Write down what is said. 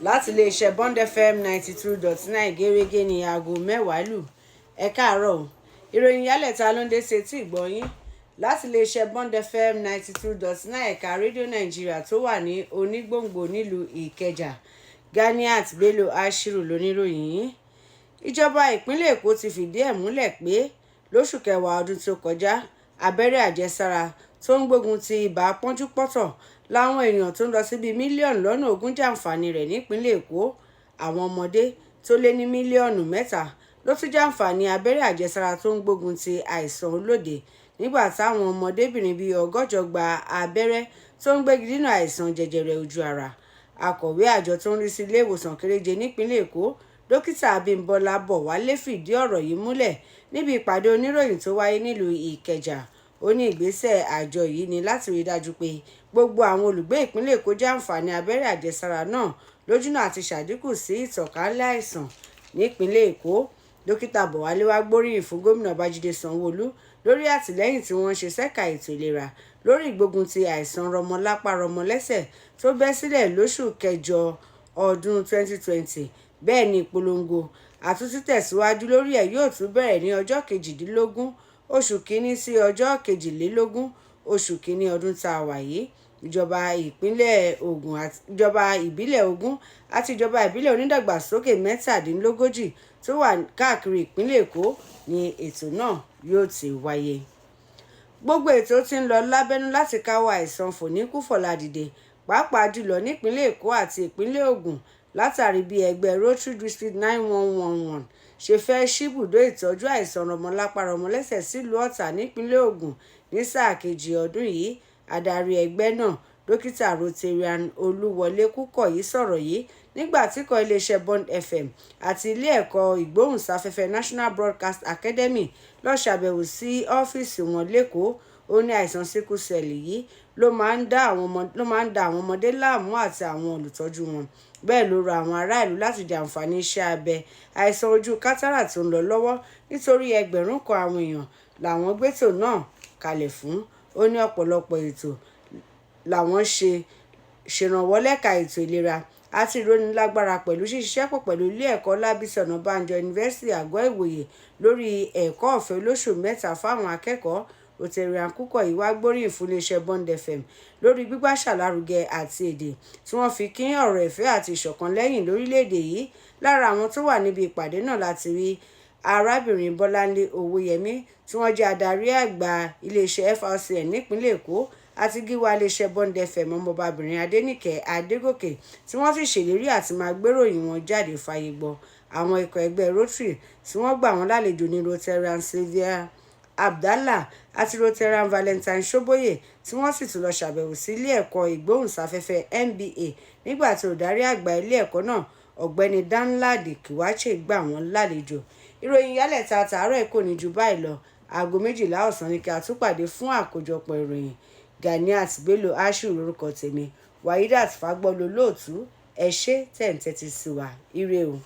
Láti iléeṣẹ́ Bond FM 92.9 gẹ́rẹ́gẹ́ ní aago 10 lù. Ẹ káàárọ̀ o. Ìròyìn yálẹ̀ta ló ń dé sí etí ìgbọ́ yín láti iléeṣẹ́ Bond FM 92.9, ẹ̀ka Rédíò Nàìjíríà tó wà ní Onígbòǹgbò nílùú Ìkẹjà. Ganiat Bello Ashiru lóníròyìn yín. Ìjọba ìpínlẹ̀ Èkó ti fìdí ẹ̀ múlẹ̀ pé lóṣù kẹwàá ọdún tó kọjá, abẹ́rẹ́ àjẹsára tó ń gbógun ti ibà pọ́njúpọ́ntọ̀ làwọn èèyàn tó ń lọ sí bíi mílíọ̀nù 20 jàǹfààní rẹ̀ nípìnlẹ̀ Èkó. Àwọn ọmọdé tó lé ní mílíọ̀nù 3 ló tún jàǹfààní abẹ́rẹ́ àjẹsára tó ń gbógun ti àìsàn olóde, nígbà táwọn ọmọdébìnrin bíi 160 gba abẹ́rẹ́ tó ń gbégi dínà àìsàn jẹjẹrẹ ojú ara. Akọ̀wé àjọ tó ń rí sí ilé ìwòsàn kéréje nípìnlẹ̀ Èkó, Dókítà Abímbọ́lá Bọ̀wálé, fìdí ọ̀rọ̀ yìí múlẹ̀ níbi ìpàdé oníròyìn tó wáyé nílùú Ìkẹjà. Ó ní ìgbésẹ̀ àjọ yìí ní láti rí i dájú pé gbogbo àwọn olùgbé ìpínlẹ̀ Èkó jàǹfààní abẹ́rẹ́ àjẹsára náà lójúnà àti ṣàdínkù sí ìtànkálẹ̀ àìsàn nípìnlẹ̀ Èkó. Dókítà Bọ̀wálé wá gbóríyìn fún Gómìnà Babájídé Sanwó-Olú lórí àtìlẹ́yìn tí wọ́n ń ṣe ṣẹ́ka ètò ìlera lórí ìgbógun ti àìsàn rọmọlápá rọmọlẹ́sẹ̀ tó bẹ́ sílẹ̀ lóṣù kẹjọ ọdún 2020. Bẹ́ẹ̀ ni ìpolongo àtúntí tẹ̀síwájú lórí ẹ̀ yóò tún bẹ̀rẹ̀ ní ọjọ́ 18 oṣù kínní sí ọjọ́ 22 oṣù kínní ọdún tá a wà yìí. Ìjọba ìpínlẹ̀ Ògùn àti ìjọba ìbílẹ̀ 20 àti ìjọba ìbílẹ̀ onídàgbàsókè 37 tó wà káàkiri ìpínlẹ̀ Èkó ní ètò náà yóò ti wáyé. Gbogbo ètò tí ń lọ lábẹ́nú láti káwọ́ àìsàn fòníkúfọ̀lá dìde, pàápàá jùlọ nípìnlẹ̀ Èkó àti ìpínlẹ̀ Ògùn, látàrí bí ẹgbẹ́ Rotary District 9111 ṣe fẹ́ ṣíbùdó ìtọ́jú àìsàn rọmọlápá rọmọlẹ́sẹ̀ sílùú Ọ̀tà nípìnlẹ̀ Ògùn ní sáà kejì ọdún yìí. Adarí ẹgbẹ́ náà, Dókítà Rotarian Olúwọlé Kúkọ̀yí, sọ̀rọ̀ yìí nígbà tí ikọ̀ iléeṣẹ́ Bond FM àti ilé ẹ̀kọ́ ìgbóhùnsáfẹ́fẹ́ National Broadcast Academy lọ ṣàbẹ̀wò sí ọ́fíìsì wọn lÉkòó. Ó ní àìsàn sickle cell yìí ló máa ń dá àwọn ọmọdé láàmú àti àwọn olùtọ́jú wọn. Bẹ́ẹ̀ ló rọ àwọn aráàlú láti jàǹfààní iṣẹ́ abẹ àìsàn ojú kátàrà tó ń lọ lọ́wọ́, nítorí 1,000 àwọn èèyàn làwọn gbétò náà kalẹ̀ fún. Ó ní ọ̀pọ̀lọpọ̀ ètò làwọn ṣe ṣèrànwọ́ lẹ́ka ètò ìlera àti ìrónilágbára pẹ̀lú ṣíṣiṣẹ́ pọ̀ pẹ̀lú ilé ẹ̀kọ́ Ọlábísí Ọ̀nàbànjọ Yunifásitì Àgọ́ Ìwòye lórí ẹ̀kọ́ ọ̀fẹ́ olóṣù 3 fáwọn akẹ́kọ̀ọ́. Rotarian Kúkọ̀yí wá gbóríyìn fún iléeṣẹ́ Bond FM lórí gbígbàṣà lárugẹ àti èdè tí wọ́n fi kín ọ̀rọ̀ ìfẹ́ àti ìṣọ̀kan lẹ́yìn lórílẹ̀‐èdè yìí. Lára àwọn tó wà níbi ìpàdé náà láti rí arábìnrin Bọ́láńlé Owóyẹmí, tí wọ́n jẹ́ adarí àgbà iléeṣẹ́ FRCN nípìnlẹ̀ Èkó, àti gíwá iléeṣẹ́ Bond FM, ọmọọbabìnrin Adẹnìkẹ́ Adégòkè, tí wọ́n sì ṣèlérí àti máa gbéròyìn wọn jáde fáyé gbọ́. Àwọn ikọ̀ ẹgbẹ́ Rotary tí wọ́n gbà wọ́n lálejò ní Rotarian Sylvia Abdallah àti Rotarian Valentine Soboye, tí wọ́n sì tún lọ ṣàbẹ̀wò sí ilé ẹ̀kọ́ ìgbóhùnsáfẹ́fẹ́ NBA nígbà tí olùdarí àgbà ilé ẹ̀kọ́ náà, Ọ̀gbẹ́ni Danladi Kiwache, gbà wọ́n lálejò. Ìròyìn yálẹ̀ta tàárọ̀ kò ní ju báyìí lọ. Aago 12 ọ̀sán ní kí a tún pàdé fún àkójọpọ̀ ìròyìn. Ganiat Bello Ashiru lórúkọ tèmi. Wahidat Fagbọ́ lolóòtú. Ẹ ṣé tẹ̀ ń tẹ́tí sí wa. Ire o.